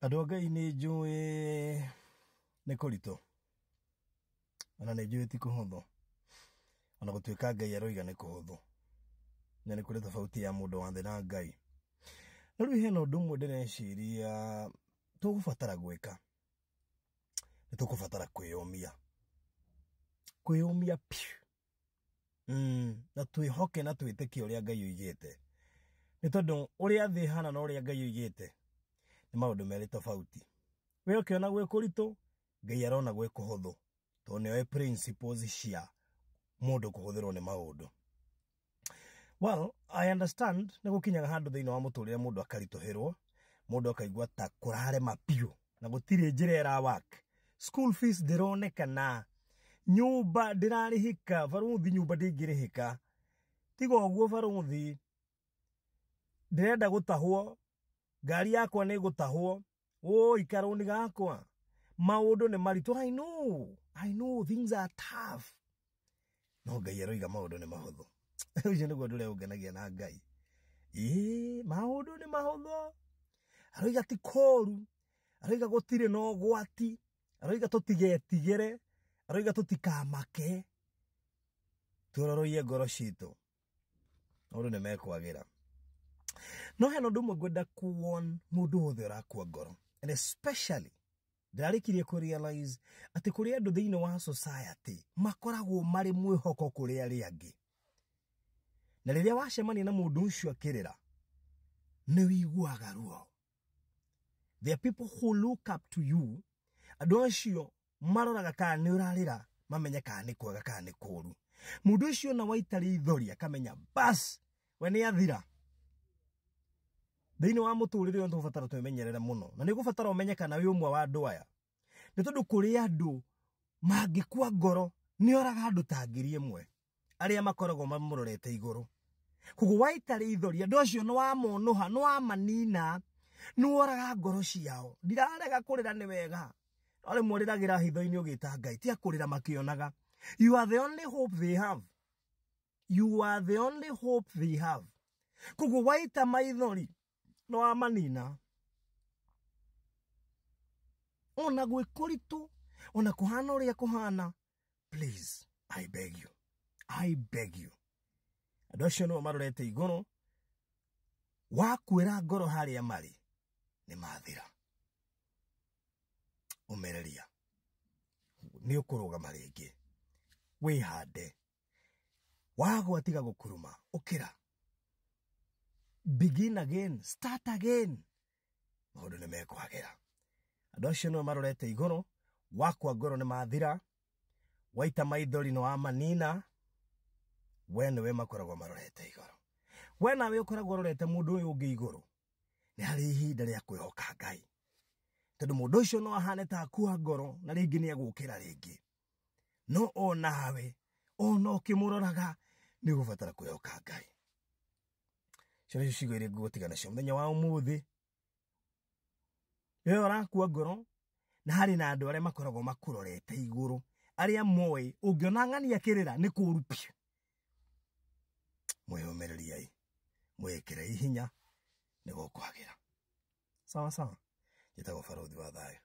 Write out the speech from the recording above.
Andũ a Ngai nĩ njũĩ nĩ kũritũ, ona nĩ njũĩ ti kũhũthũ, ona gũtuĩka Ngai aroiga nĩ kũhũthũ, na nĩ kũrĩ tofauti ya mũndũ wa thĩ na Ngai. No rĩu hena ũndũ ũmwe ndĩreciria tũgũbatara gwĩka, nĩ tũkũbatara kwĩyũmia, kwĩyũmia piũ, na twĩhoke na twĩtĩkie ũrĩa Ngai oigĩte, nĩ tondũ ũrĩa thĩ ĩhana na ũrĩa Ngai oigĩte nĩ maũndũ merĩ tofauti. We ũkĩona gwĩ kũritũ, Ngai arona gwĩ kũhũthũ, tondũ nĩoĩ principles cia mũndũ kũhũthĩrwo nĩ maũndũ. Well, I understand nĩ gũkinyaga handũ thĩinĩ wa mũtũrĩre mũndũ akaritũhĩrwo, mũndũ akaigua ta kũrarema biũ na gũtirĩ njĩra ĩra work. School fees ndĩronekana, nyũmba ndĩrarĩhĩka, barũthi nyũmba ndĩngĩrĩhĩka. Tiga ũguo barũthi, ndĩrenda gũtahwo, ngari yakwa nĩ ĩgũtahwo, woi karũni gakwa, maũndũ nĩ maritũ. I know things are tough. No Ngai aroiga maũndũ nĩ mahũthũ. Ũcio nĩguo ũndũ ũrĩa ũngenagia na Ngai. Ĩĩ, maũndũ nĩ mahũthũ. Aroiga ti koru, aroiga gũtirĩ na ũgwati, aroiga tũtigetigĩre, aroiga tũtikamake, tũroroiye ngoro citũ, maũndũ nĩ mekwagĩra. No hena ũndũ ũmwe ngwenda kuon mũndũ wothe ũrakua ngoro, and especially ndĩrarĩkirie kũ realize atĩ kũrĩ andũ thĩinĩ wa society makoragwo marĩ mwĩhoko kũrĩ arĩa angĩ, na rĩrĩa wacemania na mũndũ ũcio akĩrĩra nĩ wĩiguaga ruo. There are people who look up to you. Andũ acio maroraga kana nĩ ũrarĩra, mamenye kana nĩ kwega kana nĩ kũru. Mũndũ ũcio ona waita rĩithori akamenya bas we nĩ athira. Thĩinĩ wa mũtũrĩre ũyũ nĩtũgũbatara twĩmenyerere mũno, na nĩ ũgũbatara ũmenye kana wĩ ũmwe wa andũ aya, nĩ tondũ kũrĩ andũ mangĩkua ngoro nĩ oraga andũ ta 1000 arĩa makoragwo mamũrorete igũrũ. Koguo waita rĩithori andũ acio nĩ wamonũha, nĩ wamanina, nĩ woraga ngoro ciao. Ndirarega kũrĩra nĩ wega, no rĩmwe ũrĩragĩra hitho-inĩ ũgĩta Ngai, tia kũrĩra makĩonaga. You are the only hope they have. You are the only hope they have. Koguo waita maithori nĩ wamanina. Ona gwĩ kũritũ, ona kũhana ũrĩa kũhana, please, I beg you, I beg you. Andũ acio nĩo marorete igũrũ, wakuĩra ngoro harĩa marĩ nĩ mathira. Ũmereria nĩ ũkũrũgama rĩngĩ, wĩhande, wagwa tiga gũkuruma, ũkĩra, begin again, start again, maũndũ nĩ mekwagĩra. Andũ acio nĩo marorete igũrũ, wakua ngoro nĩ mathira, waita maithori nĩ wamanina, we nĩwe makoragwo marorete igũrũ. We nawe ũkoragwo ũrorete mũndũ ũyũ ũngĩ igũrũ, nĩ harĩ ihinda rĩa kwĩhoka Ngai, tondũ mũndũ ũcio no ahane ta akua ngoro na rĩngĩ nĩ egũkĩra rĩngĩ, no onawe ona ũkĩmũroraga nĩ ũgũbatara kwĩhoka Ngai. Icio nĩcio ciugo iria ngũgũtiga nacio mũthenya wa ũmũthĩ. We ũrakua ngoro, na harĩ na andũ arĩa makoragwo makũrorete igũrũ, arĩa moĩ ũngĩona ng'ani akĩrĩra nĩ kũru biũ. Mwĩyũmĩrĩriei, mwĩkĩrei hinya, nĩ gũkwagĩra. Sawa sawa. Njĩtagwo Barũthi wa Thayũ.